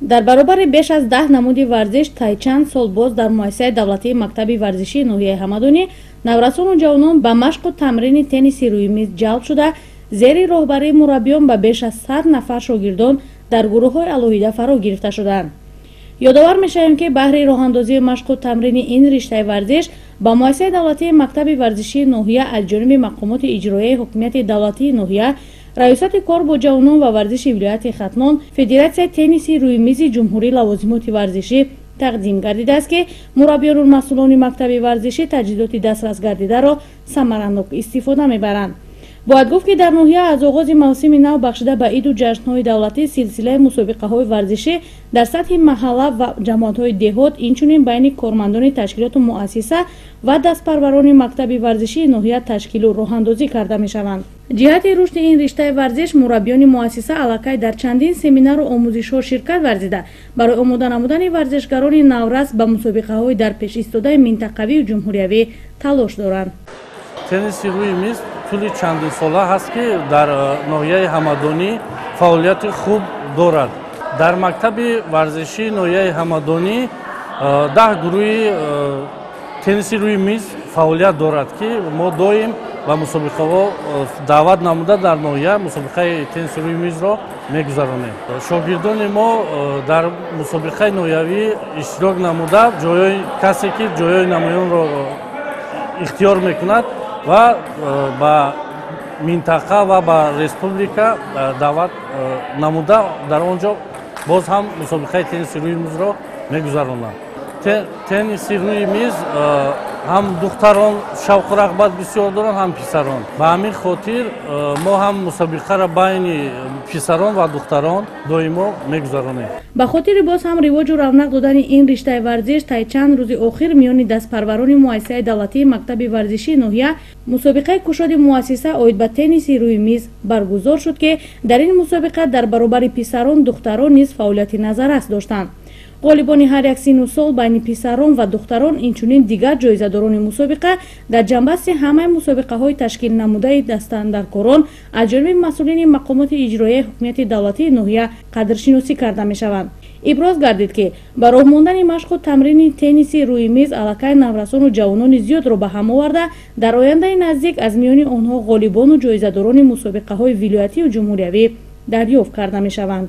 Дар баробари беш аз 10 намуди варзиш тай чанд сол боз дар муассисаи давлатии мактаби варзишии ноҳияи Ҳамадонӣ наврасону ҷавонон ба машқу тамрини тенниси рӯи миз ҷалб шуда, зери роҳбарии мураббиён ба беш аз 100 нафар шогирдон дар гурӯҳҳои алоҳида фаро гирифта шуданд. Ёдовар мешавем, ки баҳри роҳандозии машқу тамрини ин риштаи варзиш ба муассисаи давлатии мактаби варзишии ноҳия аз ҷониби мақомоти иҷроияи ҳукумияти давлатии ноҳия, раёсати кор бо ҷавонон ва варзиши вилояти Хатлон, Федератсияи тенниси рӯи мизи ҷумҳурӣ лавозимоти варзишӣ тақдим гардидааст, ки мураббиёну масъулони мактаби варзишӣ таҷҳизоти дастрас гардидаро самаранок истифода мебаранд. Бояд гуфт, ки дар ноҳия аз оғози мавсими нав бахшида ба иду ҷашнҳои давлатӣ силсилаи мусобиқаҳои варзишӣ дар сатҳи маҳалла ва ҷамоатҳои деҳот, инчунин байни кормандони ташкилоту муассиса ва дастпарварони мактаби варзишии ноҳия ташкилу роҳандозӣ карда мешаванд. Ҷиҳати рушди ин риштаи варзиш мураббиёни муассиса аллакай дар чандин семинару омӯзишҳо ширкат варзида, барои омода намудани варзишгарони наврас ба мусобиқаҳои дар пеш истодаи минтақавию ҷумҳуриявӣ талош доранд. Тенниси рӯи миз тӯли чандин сола ҳаст, ки дар ноҳияи Ҳамадонӣ фаъолияти хуб дорад. Дар мактаби варзишии ноҳияи Ҳамадонӣ 10 гурӯҳи тенниси рӯи миз фаъолият дорад, ки мо доим ба мусобиқаҳо даъват намуда, дар ноҳия мусобиқаи тенниси рӯи мизро мегузаронем. Шогирдони мо дар мусобиқаи ноҳиявӣ иштирок намуда, ҷойҳои касе ки ҷойҳои намоёнро ихтиёр мекунад ва ба минтақа ва ба республика даъват намуда, дар он ҷо боз ҳам мусобиқаи тенниси рӯи мизро мегузаронанд. Тенниси рӯи миз ҳам духтарон шавқу рағбат бисёр доранд, ҳам писарон. Ба ҳамин хотир мо ҳам мусобиқаро байни писарон ва духтарон доимо мегузаронем. Ба хотири боз ҳам ривоҷу равнақ додани ин риштаи варзиш тай чанд рӯзи охир миёни дастпарварони муассисаи давлатии мактаби варзишии ноҳия мусобиқаи кушоди муассиса оид ба тенниси рӯи миз баргузор шуд, ки дар ин мусобиқа дар баробари писарон духтарон низ фаъолияти назаррас доштанд. Ғолибони ҳар як сину сол байни писарон ва духтарон, инчунин дигар ҷоизадорони мусобиқа дар ҷанбасти ҳамаи мусобиқаҳои ташкил намудаи дастандаркорон аз ҷониби масъулини мақомоти иҷроияи ҳукумияти давлатии ноҳия қадршиносӣ карда мешаванд. Иброз гардид, ки ба роҳ мондани машқу тамрини тенниси рӯи миз аллакай наврасону ҷавонони зиёдро ба ҳам оварда, дар ояндаи наздик аз миёни онҳо ғолибону ҷоизадорони мусобиқаҳои вилоятию ҷумҳуриявӣ дарёфт карда мешаванд.